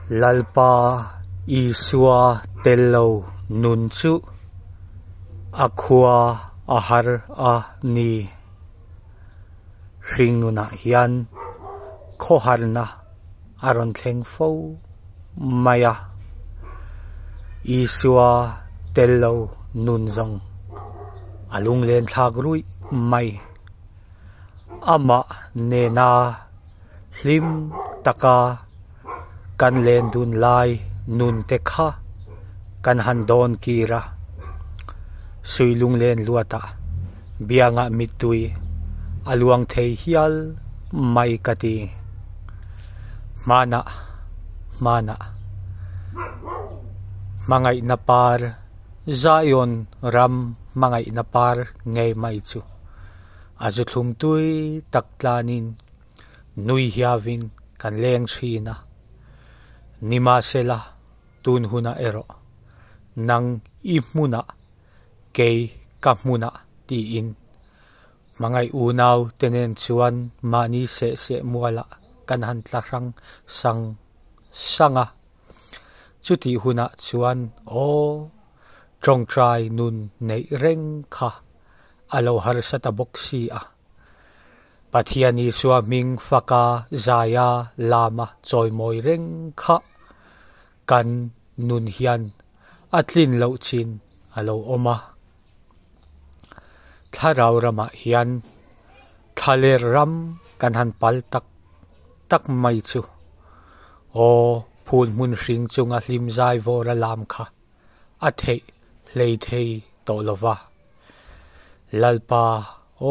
Lalpa Isua tello nun chu a khua a har a ni. Hringnunah hian khawharna a rawn thleng fo mai a, Isua tello nun zawng a lunglen thlak ruih mai. Amah nena hlim taka kan len dun lai nun te kha kan han dawn kir a, sui lunglen luatah biangah mittui a luang thei hial mai ka ti. Hmanah hmanah hmangaihna par Zion ram hmangaihna par ngei mai chu a zu thlum tui tak tlanin nui hiavin kan leng thin a. Nimahsela tun hunah erawh nang i hmunah kei ka hmunah tiin hmangaih unau te nen chuan mahni seh seh mualah kan han tla hrang sang sang a. Chutih hunah chuan aw tawngtai nun neih reng kha a lo harsa ta bawk si a. Pathian Isua hming faka zaia lama chawimawi reng kha kan nun hian a tlin loh chin a lo awm a. Thlarau ramah hian thlaler ram kan han pal tak tak mai chu aw phul hmun hring chunga hlim zai vawra lam kha a theih hlei thei tawh lo va. Lalpa,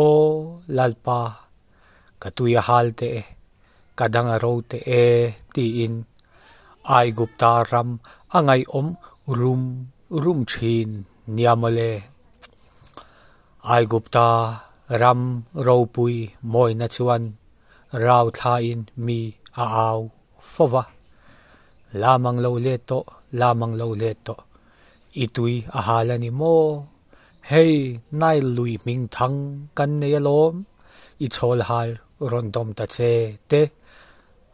aw Lalpa, ka tui a hal teh e, ka dang a ro teh e, tiin Aigupta ram a ngaihawm rum rum thin nia mawle. Aigupta ram ropui mawina chuan rau thlain mi a au fo va. Lamang lo let tawh, lamang lo let tawh, i tui a hal a ni maw? Hei, Nile lui hming thang kan nei alawm, i chhawl hal rawn dawm ta che te,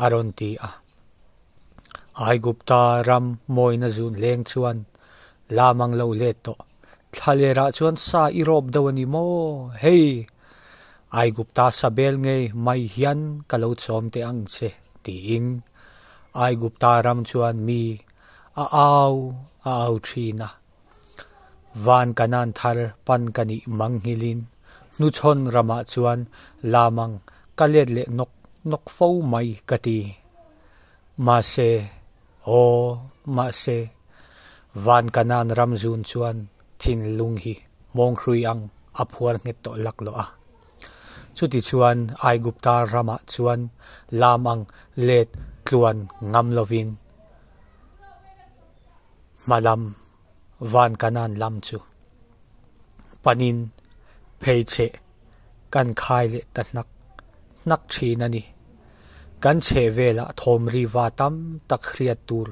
a rawn ti a. Aigupta ram mawina zun leng chuan lamang lo let tawh, thlalerah chuan sa i rawp deuh a ni maw? Hei, Aigupta sabel ngei mai hian ka lo chawm teh ang che, tiin Aigupta ram chuan mi a au a au thin a. Van Kanan thar pan ka nih manghilin hnuchhawn ramah chuan lamang ka let leh nawk nawk fo mai ka ti. Mahse, aw, mahse, Van Kanan ram zun chuan thinlung hi mawnghrui ang a phuar nghet tawh laklawh a. Chutichuan Aigupta ramah chuan lam ang let tluan ngam lovin hmalam van Kanan lam chu panin pheichheh kan khai leh ta hnak hnak thin a ni. Kan chheh velah thawm riva tam tak hriat tur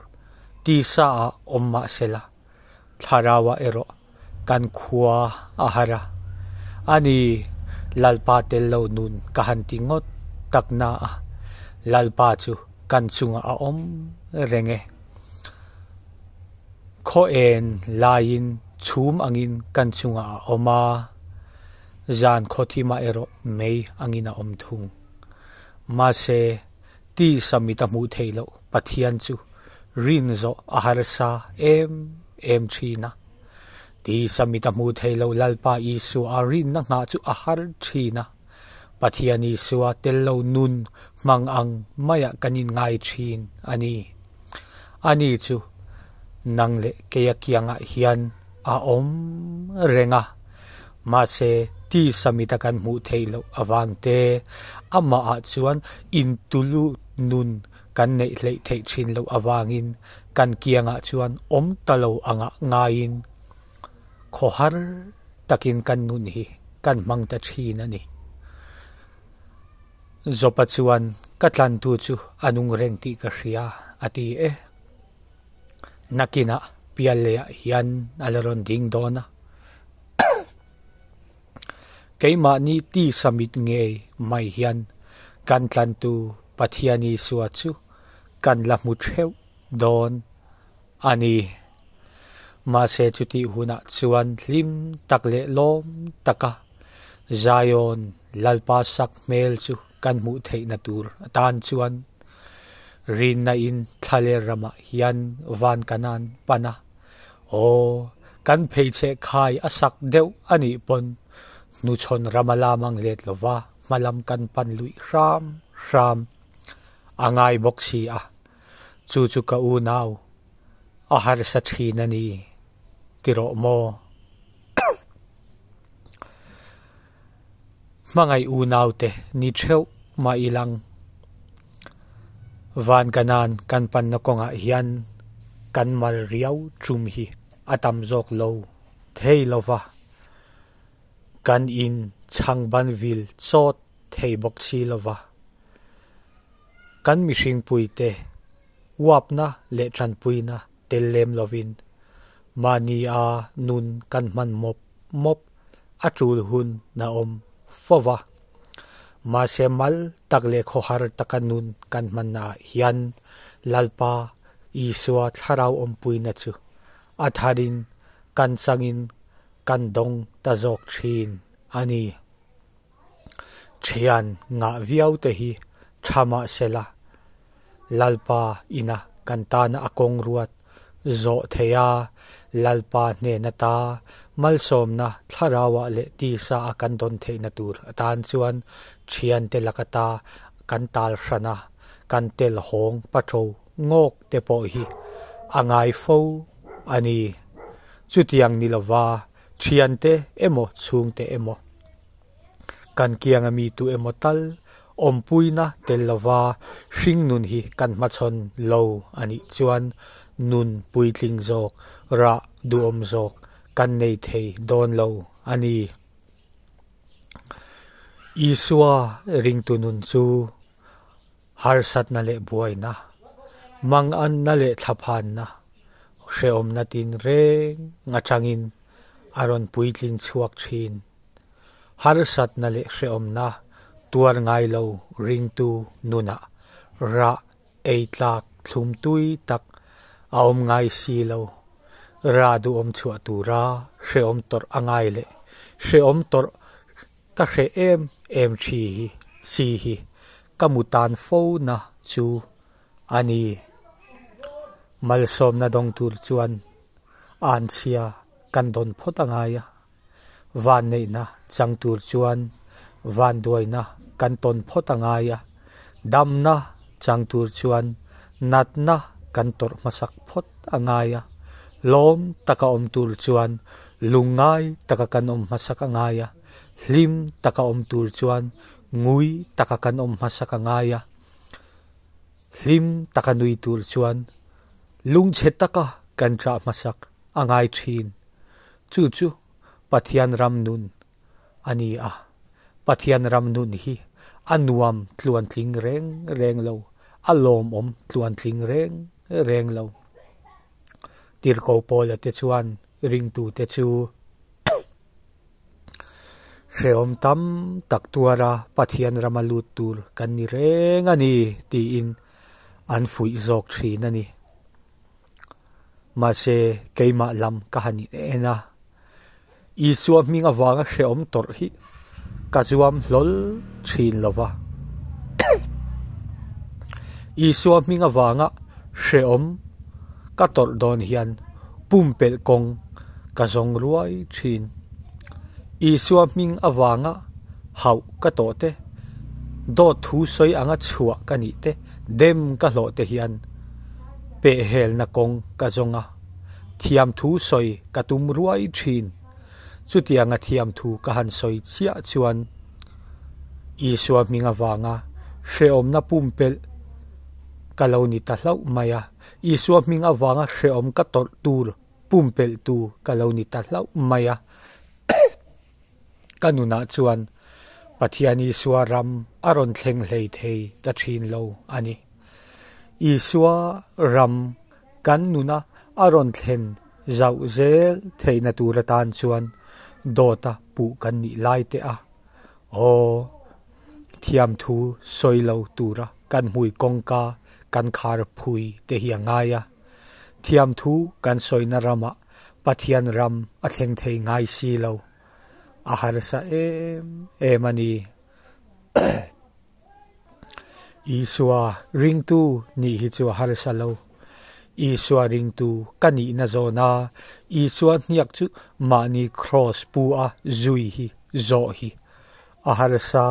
tisa ah awm mah sela thlarau ah erawh kan khua a har a, ani Lalpa tel lo nun ka han ti ngawt tak na a, Lalpa chu kan chungah a awm reng e. Khaw en laiin chhum angin kan chungah a awm a, zan khaw thimah erawh mei angin a awm thung. Mahse, tisa mit a hmuh theih loh Pathian chu rin zawh a harsa em em thin a. Tisa mit a hmuh theih loh Lalpa Isua a rinna nghah chu a har thin a. Pathian Isua tel lo nun hmang ang maiah kan inngai thin a ni. Ani chu nang leh keia kiangah hian a awm reng a. Mahse, tisa mita kan hmuh theih loh avang te, amahah chuan intulu nun kan neih hleih theih thin loh avangin kan kiangah chuan awm ta lo angah ngaiin khawhar takin kan nun hi kan hmang ta thin a ni. Jopa chuan ka tlantu chu a nung reng tih ka hria a ti e. Nakinah pial leiah hian a la rawn ding dawn a. Keimahni tisa mit ngei mai hian kan tlantu Pathian Isua chu kan la hmu theuh dawn a ni. Mahse chutih hunah chuan hlim tak leh lawm taka Zion Lalpa sak hmel chu kan hmuh theihna tur atan chuan rinna in thlaler ramah hian van kanan pan a, aw, kan pheichheh khai a sak deuh a nih pawn hnuchhawn rama lam ang let lova hmalam kan pan luih hram hram a ngai bawk si a, chu chu ka unau a harsa thin a ni ti rawh maw? Hmangaih unaute ni theuh mah ilang van kanan kan panna kawngah hian kan mal riau tum hi a tam zawk lo thei lova, kan in chhangban vil chawt thei bawk si lova. Kan mihringpuite uapna leh tanpuina tel lem lovin mahnia nun kan hman mawp mawp a tul hun a awm fo va. Mahse mal tak leh khawhar taka nun kan hmannaah hian Lalpa Isua thlarau awmpuina chu a tharin kan changin kan dawng ta zawk thin a ni. Thian ngah viau te hi tha mah sela, Lalpa ina kan tana a kawng ruat zawh thei a, Lalpa hnen ata malsawmna thlarauah leh tisa a kan dawn theihna tur atan chuan thiante lakata kan tal hran a, kan tel hawng paṭo ngawk te pawh hi a ngai fo a ni. Chutiang ni lova thiante emaw chhungte emaw kan kianga mi tu emaw tal awmpuina tel lova hringnun hi kan hmachhawn lo a nih chuan nun puitling zawk, rah duhawm zawk kan nei thei dawn lo a ni. Isua ringtu nun chu harsatna leh buaina, manganna leh thlaphanna, hrehawmna tinreng atangin a rawn puitling chhuak thin. Harsatna leh hrehawmna tuar ngai lo ringtu nunah rah ei tlak thlum tui tak a awm ngai si lo. Rah duhawm chhuah tura hrehawm tawrh a ngai leh hrehawm tawrh ka hreh em em thi hi si hi ka mu tan fo na chu a ni. Malsawmna dawng tur chuan anchhia kan dawn phawt a ngai a. Vanneihna chang tur chuan vanduaina kan tawn phawt a ngai a, damna chang tur chuan natna kan tawrh hmasak phawt a ngai a, lawm taka awm tur chuan lungngai taka kan awm hmasak a ngai a, hlim taka awm tur chuan ngui taka kan awm hmasak a ngai a, hlim taka nui tur chuan lungchhe taka kan ṭah hmasak a ngai ṭhin. Chu chu Pathian ram nun a ni a, Pathian ram nun hi a nuam tluantling reng reng lo, a lawmawm tluantling reng reng lo. Tirhkoh Paula te chuan ringtute chu hrehawm tam tak tuara Pathian rama lut tur kan ni reng a ni tiin an fuih zawk thin a ni. Mahse, keimah lam ka han in en a, Isua hming avanga hrehawm tawrh hi ka zuam hlawl thin lo va. Isua hming avanga hrehawm ka tawrh dawn hian pumpelh kawng ka zawng ruai thin. Isua hming avanga hauh ka tawh te, dawt thu sawi anga chhuah ka nih te, dem ka hlawh te hian pehhelna kawng ka zawng a, thiamthu sawi ka tum ruai thin. Chutianga thiamthu ka han sawi chiah chuan Isua hming avanga hrehawmna pumpelh ka lo ni ta hlauh mai a, Isua hming avanga hrehawm ka tawrh tur pumpelhtu ka lo ni ta hlauh mai a. Ka nunah chuan Pathian Isua ram a rawn thleng hlei thei ta thin lo a ni. Isua ram kan nuna a rawn thlen zauh zel theihna tur atan chuan dawta puh kan nih lai teh a, aw, thiamthu sawi lo tura kan hmui kawngka. kan khar phui te hi a ngai a. Thiamthu kan sawina ramah Pathian ram a thleng thei ngai si lo. A harsa em em a ni. Isua ringtu nih hi chu a harsa lo. Isua ringtu ka nihna zawna Isua hniak chu mahni kraws pu a zui hi zawh hi a harsa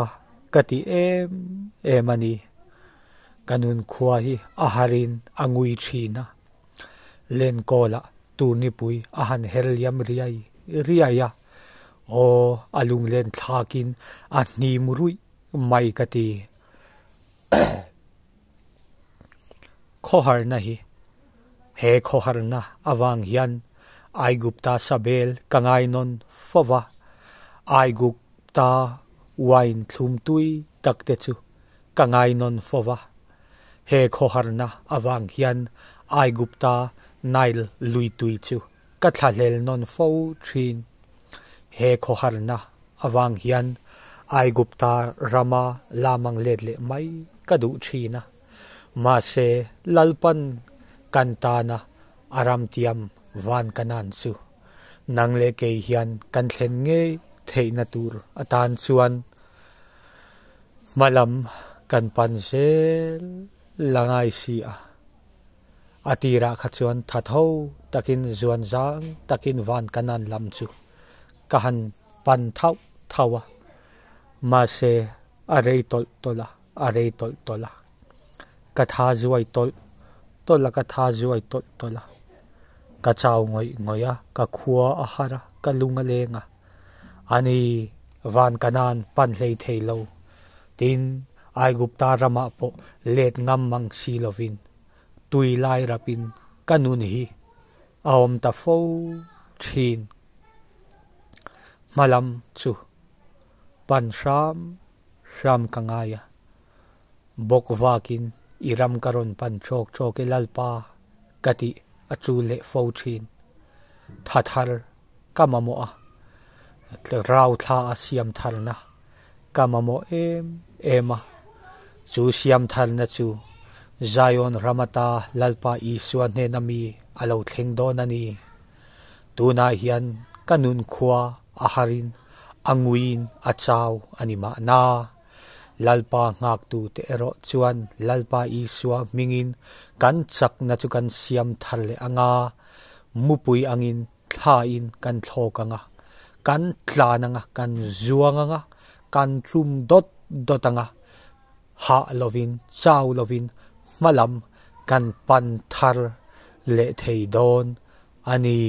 ka ti em em a ni. Ka nunkhua hi a harin a ngui thin a. Lenkawlah turnipui a han her liam riai riai a, aw a lunglen thlakin a hnim ruih mai ka ti. Khawharna hi, he khawharna avang hian Aigupta sabel ka ngainawn fo va, Aigupta wine thlum tui tak te chu ka ngainawn fo va. He khawharna avang hian Aigupta Nile lui tui chu ka thlahlel nawn fo thin. He khawharna avang hian Aigupta rama lamang let leh mai ka duh thin a. Mahse, Lalpan kan tana a ramtiam van Kanan chu nang leh kei hian kan thlen ngei theihna tur atan chuan Hmalam kan pan zel la ngai si a, a tirah kha chuan tha tho takin zuan zang takin van kanan lam chu ka han pan thauh thauh a, mahse a rei tawlh tawlh a, a rei tawlh tawlh a, ka tha zuai tawlh tawlh a, ka tha zuai tawlh tawlh a, ka chau ngawih ngawih a, ka khua a har a, ka lung a leng a. A ni, van Kanaan pan hlei thei lo. Tin, Aigupta ramah pawh let ngam mang si lovin tui lai rapin ka nun hi a awm ta fo thin. Hmalam chu pan hram hram ka ngai a, bawk vakin i ram ka rawn pan ṭawk ṭawk e Lalpa ka tih a ṭul leh fo thin. Tha thar ka mamawh a, rau thla a siam tharna ka mamawh em em a, chu siam tharna chu Zion ram ata Lalpa Isua hnena mi a lo thleng dawn a ni. Tunah hian ka nun khua a harin a nguiin a chau a ni mahna. Lalpa nghaktute erawh chuan Lalpa Isua hmingin kan chakna chu kan siam thar leh anga, mupui angin thlain kan thlawk ang a, kan tlan ang a, kan zuang ang a, kan tlum dawt dawt ang a, hah lovin, chau lovin hmalam kan pan thar leh thei dawn a ni.